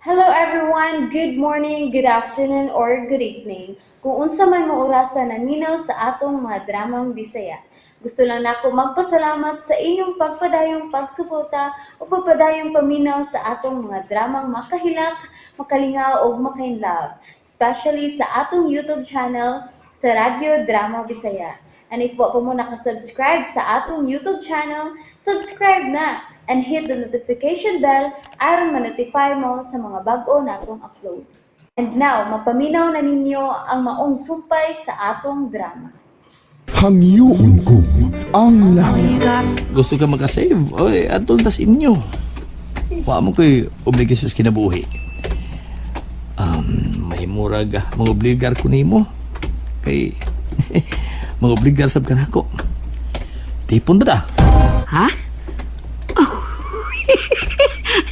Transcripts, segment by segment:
Hello everyone! Good morning, good afternoon, or good evening. Kung unsa man mo orasa naminaw sa atong mga dramang Bisaya. Gusto lang nako magpasalamat sa inyong pagpadayong pagsuporta o pagpadayong paminaw sa atong mga dramang makahilak, makalingaw ug makainlove, especially sa atong YouTube channel sa Radyo Drama Bisaya. And if wa pa mo nakasubscribe sa atong YouTube channel, subscribe na and hit the notification bell aron ma-notify mo sa mga bag-o natong uploads. And now, mapaminaw na ninyo ang maong sumpay sa atong drama. Hangyoon ko ang langit. Gusto ka makasave? Oy, atol tas inyo. Wa mo ko'y obligasyon sa kinabuhi. May murag mangobligar ko nimo. Kay mangobligar sab ka nako. Tipon ba ta? Ha? Oh.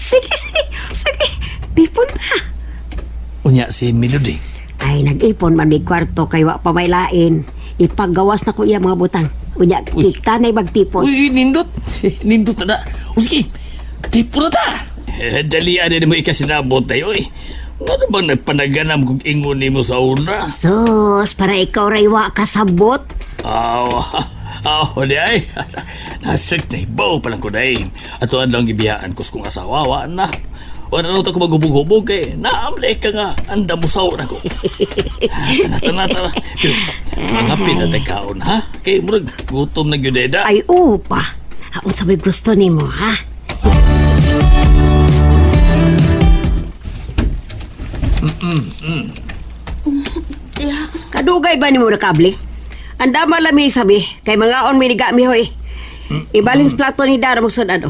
Sige, sige, sige. Tipon ta. Unya si Melody. Ay, nag-ipon man may kwarto kay wa pa may lain. Ipagawas na ko iya mga butang. Unya, Uy. kita na'y magtipon. Uy, nindot. Nindot na na. O sige, tipon na ta. Eh, dali na mo ikasinabot tayo eh. Ngano bang nagpanaganam kung ingon nimo sa una? Sus, para ikaw ray wa kasabot. Aw, aw, di ay. Nasag na ibaw palang ko day. Ato ang lang gibiyaan ko sa kong asawa, wa na. Wala na ko maghubog-hubog kay naamlay ka nga, anda musaw na ko. Tana, tana, tana. Pero, mga pinatagkaon, ha? Kay murag, gutom na gyud eh, da. Ay, upa. Unsa may gusto nimo, ha? Tiya, Kadugay ba nimo nakabli? Andama lami sabi, kay mga on miniga mi hoy. Ibalins plato ni Dara mo sud ano.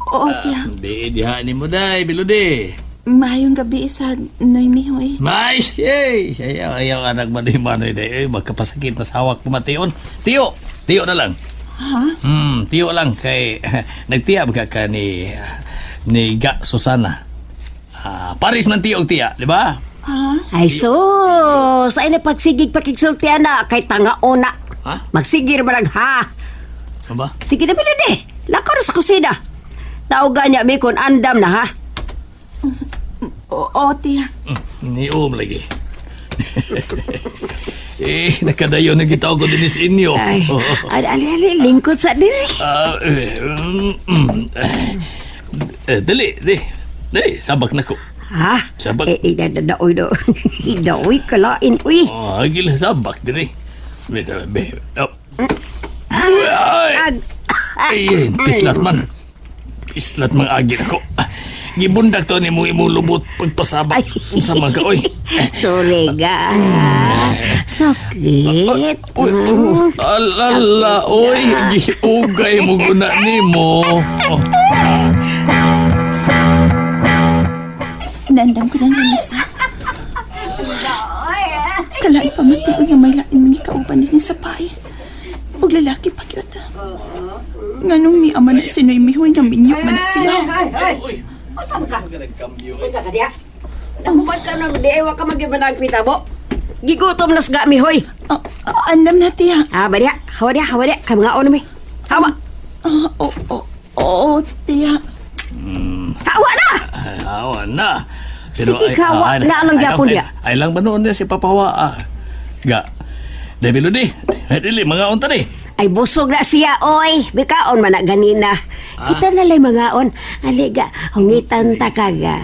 Oo, tiya. Di, diha ni mo day, Bilode. Maayong gabi sa Noemi, hoy. May, hey, ayaw, ayaw, anak manoy manoy day. Ay, magkapasakit na sa hawak pumation. Tiyo, tiyo na lang. Ha? Tiyo lang kay nagtiya ba ka ni ni Ga Susana. Ah, Paris man tiyo og tiya, di ba? Ha? Ay sus, ay napagsigig pakigsulti ana kay tangaona. Ha? Magsigir ba lang ha? Ano ba? Sige na Melody, lakaw na sa kusina. Tawag niya mi kon andam na ha. Oo, tiya. Niom lagi. Eh, nakadayo na kita ko din sa inyo. Ay, ali ali, ali lingkod sa diri. Ah, eh, eh, dali, di. Dali, sabak na ko. Ha? Sabak. Eh, eh, da, da, da, oy, do. Da, oy, kalain, uy. Oh, agil sabak diri. Be, be. Oh. Ay! Ag, Ay, pislat man. Pislat man agi nako. Gibundak to ni mo imong lubot pagpasabak sa mga ka oy. Sorry ga. Sakit. Uy, oh, alala, oy, giugay mo guna nimo. Oh, Nandam ko na niya, Lisa. Kalain pa man tiyo nga may lain mga kauban din sa pay. Ug lalaki pa gyud. Nganong mi ama na si Noemi, hoy, nga minyo man na siya. Ay, ay. Oy, Unsa man ka? nagkambyo. Unsa ka diya? Nakuman ka na, di ay wa ka magibanag mo. Gigutom na sa mi, hoy. Ah, ah, andam na, tiya. Ah, ba diya? Hawa diya, hawa diya. Kay mga ono mi. Hawa. Ah, oo, oo, oo, tiya. Hawa na! Ay, awa na. Sige ka, wa na lang gyapon diya. Ay, lang ba noon niya si Papawa? Ah. Ga. Debilo di. Ay, dili, mga unta di. Ay, busog na siya, oy. Bikaon man na ganina. Kita na lay mga on. Aliga, hungitan ta ka ga.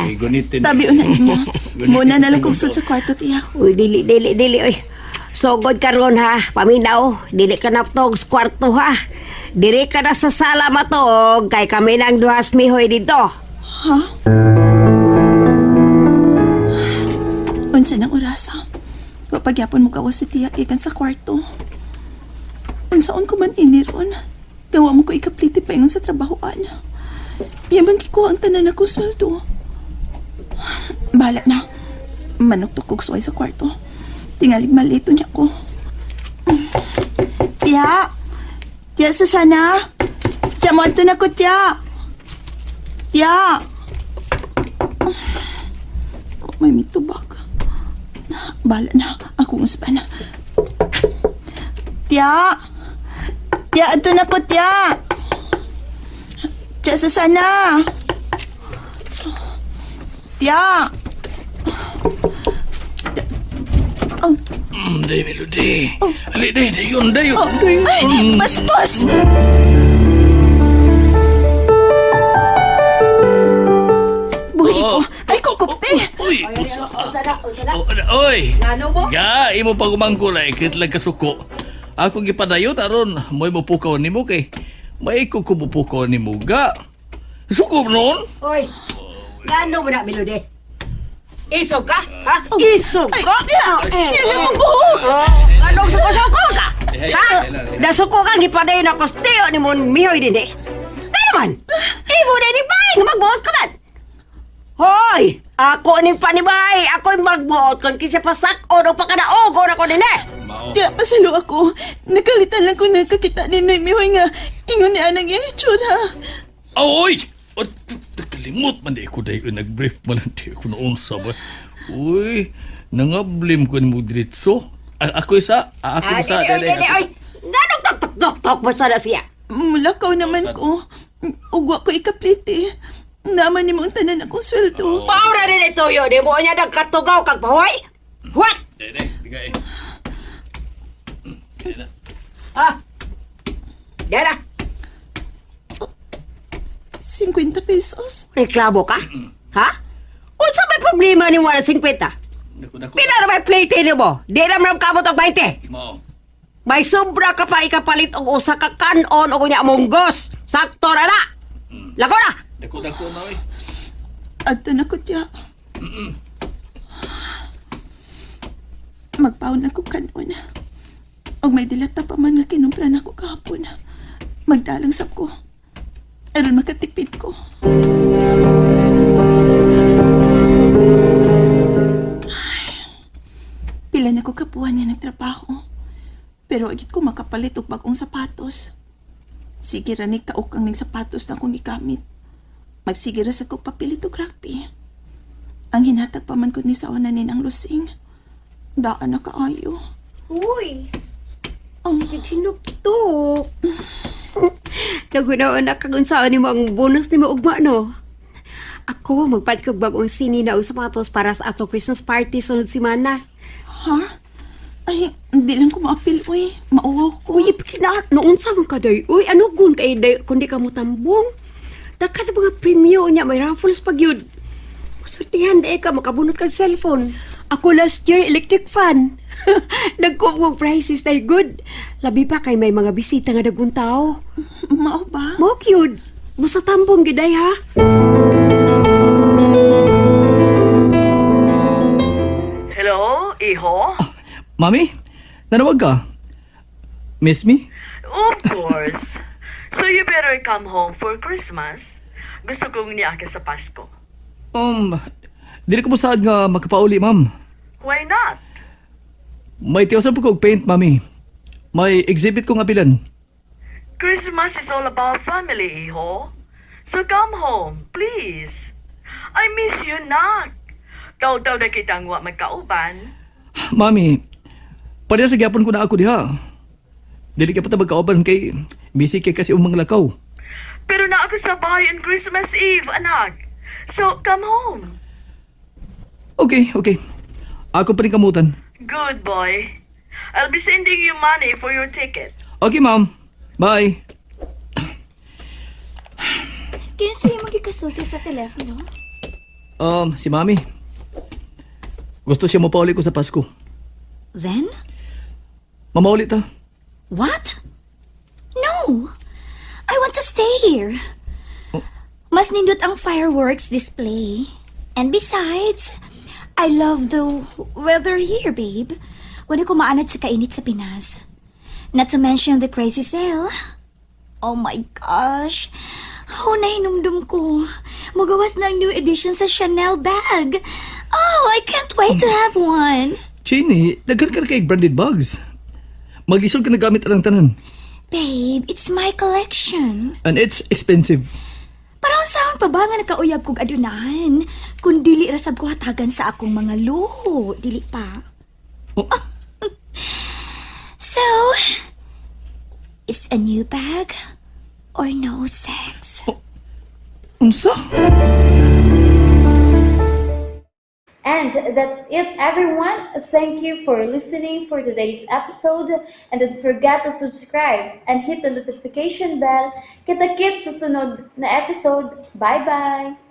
Ay, gunitin. Tabi una nimo. Muna na lang kong sud sa kwarto, tiya. Uy, dili, dili, dili, oy. Sugod karon ha, paminaw. Dili ka na tog sa kwarto ha. Dili ka na sa sala matog kay kami nang duhas mihoy dito. Ha? Unsa nang orasa? Wa pagyapon mo gawas si tiya ikan sa kwarto. Unsaon ko man ini ron? Gawa mo ko ikapliti paingon sa trabahoan. Iya bang kikuha ang tanan ako sweldo? Bahala na. Manuktok kog suway sa kwarto. Tingalig malito niya ko. Tiya! Tiya, Susana! Tiya, mo na ko, tiya! Tiya! Oh, may mitubag. Bala na. Ako uspan. Tiya! Tiya, ato na ko, tiya! Tiya, Susana! Tiya! Oh, Day, Melody. Ali, day, dayon, dayon, oh, dayon. ay, bastos! Buhi ko. Ay, kukupti! Uy, usa. Oh, oy. Ano mo? Ga, imo pa gumangko na ikit lang kasuko. Ako gipadayon aron mo'y mupukaw nimo kay may ko kumupukaw nimo ga. Suko noon? Oy, ngano mo na, Melody? Isog ka? Ha? Isog Ay, ka? tiya! Tiya na kong buhok! Oh, anong suko-suko ka? Ha? Nasuko ka, gipadayon ako sa tiyo ni mon mihoy din eh. Ano man? Imo na ni bay, nga magbuot ka man. Hoy! Ako ning panibay! Ako'y magbuot kung kinsa pasak-on o pakadaogon ako nila! Tiya, pasalo ako. Nagkalitan lang ko nagkakita ni Noy Mihoy nga. Ingon ni anang iya itsura. Oy! O, nakalimot man di ko dayon nag-brief man lang di ko noon sa ba. Uy, nangablim ko nimo diretso. Ako isa, ako Ah, isa. dili, oy, Dili, dili, oy! Nganong tok-tok-tok mo sana siya? Mulakaw naman ko. Ugwa ko ikaplite. Naman ni mo ang tanan akong sweldo. Paura din ito yun! Di mo niya nagkatugaw kag pahuay! What? Dili, bigay. Dili na. Ah! Dara! 50 pesos. Reklamo ka? Ha? Unsa may problema ni wala 50? Naku, naku. Pila na may plate ni mo? Di na man kamot og 20. Mao. May sobra ka pa ikapalit og usa ka kanon o kunya munggos. Sakto ra na. Lako na. Dako, dako na oy. Adto na ko, tiya. Magpaon lang ko kanon. Og may dilata pa man nga kinumpra na ko kahapon. Magdalang sab ko. Aron makatipid ko. Ay, pila na ko kapuan nga nagtrabaho. Pero agit ko makapalit og bagong sapatos. Sige ra ni kaukang ning sapatos na akong gigamit. Magsige ra sa ko papilit og rugby. Ang hinatag pa man ko ni sa una ni ang lusing. Daan na kaayo. Uy, Oh, hinuktok. Nagunaon na kag unsaon nimo ang bonus nimo ugma no. Ako magpalit kog bag-ong sinina og sapatos para sa ato Christmas party sunod semana. Ha? Ay, hindi lang ko maapil, uy. Mauwaw ko. Uy, kina noon sa man kaday. Uy, ano gun kay day, kundi ka mo tambong. Daghan na mga premyo niya, may raffles pag yun. Maswertihan day ka makabunot kag cellphone. Ako last year electric fan. Nagkumong prices day good. Labi pa kay may mga bisita nga dagkong tao. Mao ba? Mo cute. Busa tambong giday ha. Hello, iho? Mami, nanawag ka? Miss me? Of course. So you better come home for Christmas. Gusto kong niya ka sa Pasko. Dili ko musaad nga makapauli, ma'am. Why not? May tiyosan po ko og paint, mami. May exhibit ko nga bilan. Christmas is all about family, iho. So come home, please. I miss you, nak. Taw-taw na kitang wa magkauban. Mami, pareha sa gyapon ko na ako diha. Dili ka pa ta magkauban kay busy kay kasi umang lakaw. Pero na ako sa bahay on Christmas Eve, anak. So come home. Okay, okay. Ako pa rin kamutan. Good boy. I'll be sending you money for your ticket. Okay, ma'am. Bye. Kinsa imong gikasulti sa telepono? Si mami. Gusto siya mapauli ko sa Pasko. Then, Mamauli ta. what? No! I want to stay here. Mas nindot ang fireworks display. And besides, I love the weather here, babe. Wala ko maanad sa kainit sa Pinas. Not to mention the crazy sale. Oh my gosh. Oh, nahinumdum ko. Magawas na ang new edition sa Chanel bag. Oh, I can't wait to have one. Chini, daghan ka na kay branded bags. Maglisod ka na gamit ang tanan. Babe, it's my collection. And it's expensive. Parang saan pa ba nga nakauyab kog adunahan? Kung dili rasab ko hatagan sa akong mga luho, dili pa. Oh. So, it's a new bag or no sex? Unsa? And that's it, everyone. Thank you for listening for today's episode. And don't forget to subscribe and hit the notification bell. Kita-kits sa sunod na episode. Bye-bye!